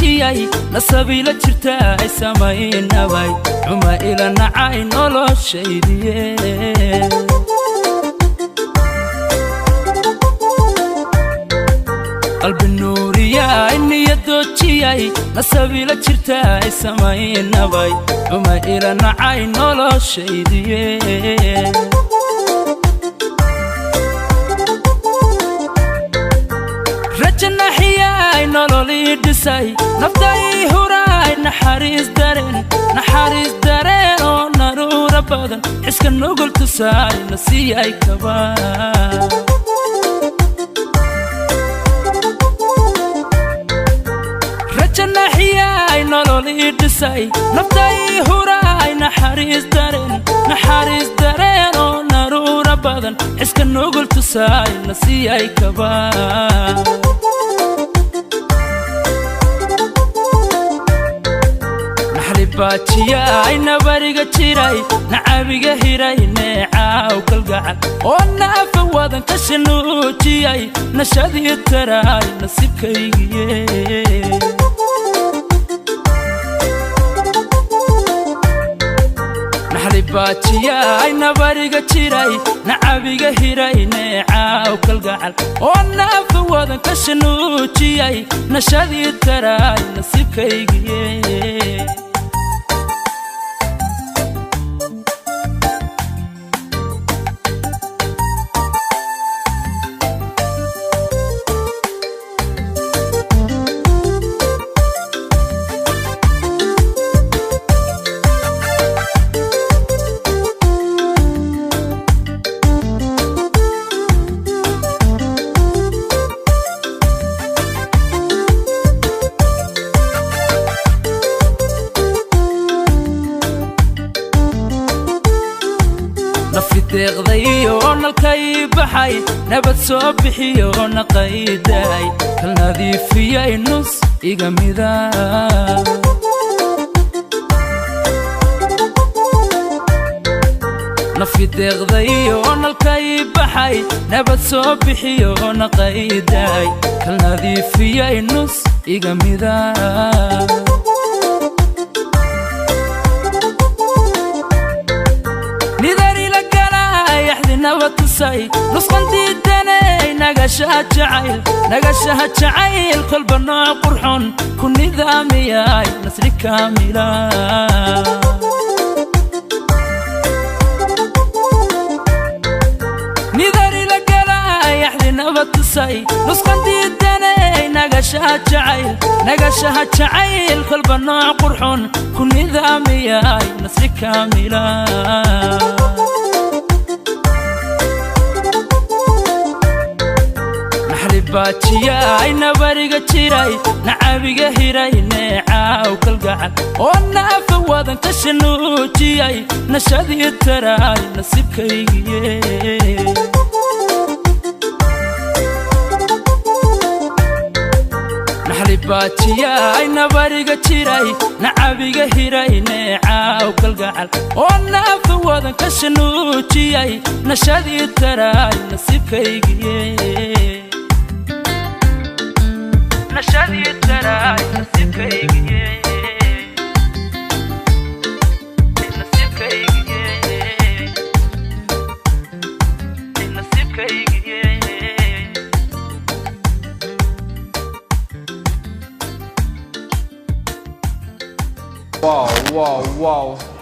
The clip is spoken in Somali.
Doojiyay nasabiila jirta ay samaynabay xuma ila nacay noloshaydiye. Qalbi nuuriyay niyadoojiyay nasabiila jirta ay samaynabay xuma ila nacay noloshaydiye. Rajanaxiyay nololii dhisay naftay huraay naxariis dareen, naxariis dareen oo naruura badan xiska nugul tusaay nasiiyay kaba. Rajanaxiyay nololii dhisay naftay huraay naxariis dareen, naxariis dareen oo naruura badan xiska nugul tusaay nasiiyay kaba. Baajiyay nabariga jiray nacabiga hiray neecaaw kalgacal oo naafa wadan ka shanuujiyay nashadii taraay nasiibkaygiye. Baajiyay nabariga jiray nacabiga hiray neecaaw kalgacal oo naafa wadan ka shanuujiyay nashadii taraay nasiibkaygiye. Nafi deeqday oo nalkay baxay nabad soo bixiyo naqaydaay kal nadiifiyay nus iga mida. Nafi deeqday oo nalkay baxay nabad soo bixiyo naqaydaay kal nadiifiyay nus iga mida. Nabad tusay nusqandiidanay nagashaha jacayl, nagashaha jacayl kolba nooc qurxoon ku nidaamiyay nasri kaamila. Nidarila galay axdi nabad tusay nusqandiidanay nagashaha jacayl, nagashaha jacayl kolba nooc qurxoon ku nidaamiyay nasri kaamila. Baajiyay nabariga jiray nacabiga hiray neecaaw kalgacal oo naafa wadan ka shanuujiyay nashadii taraay nasiibkaygiye. Baajiyay nabariga jiray nacabiga hiray neecaaw kalgacal oo naafa wadan ka shanuujiyay nashadii taraay nasiibkaygiye. Nashadii taraay nasiibkaygiye, nasiibkaygiye, nasiibkaygiye. Wow, wow, wow.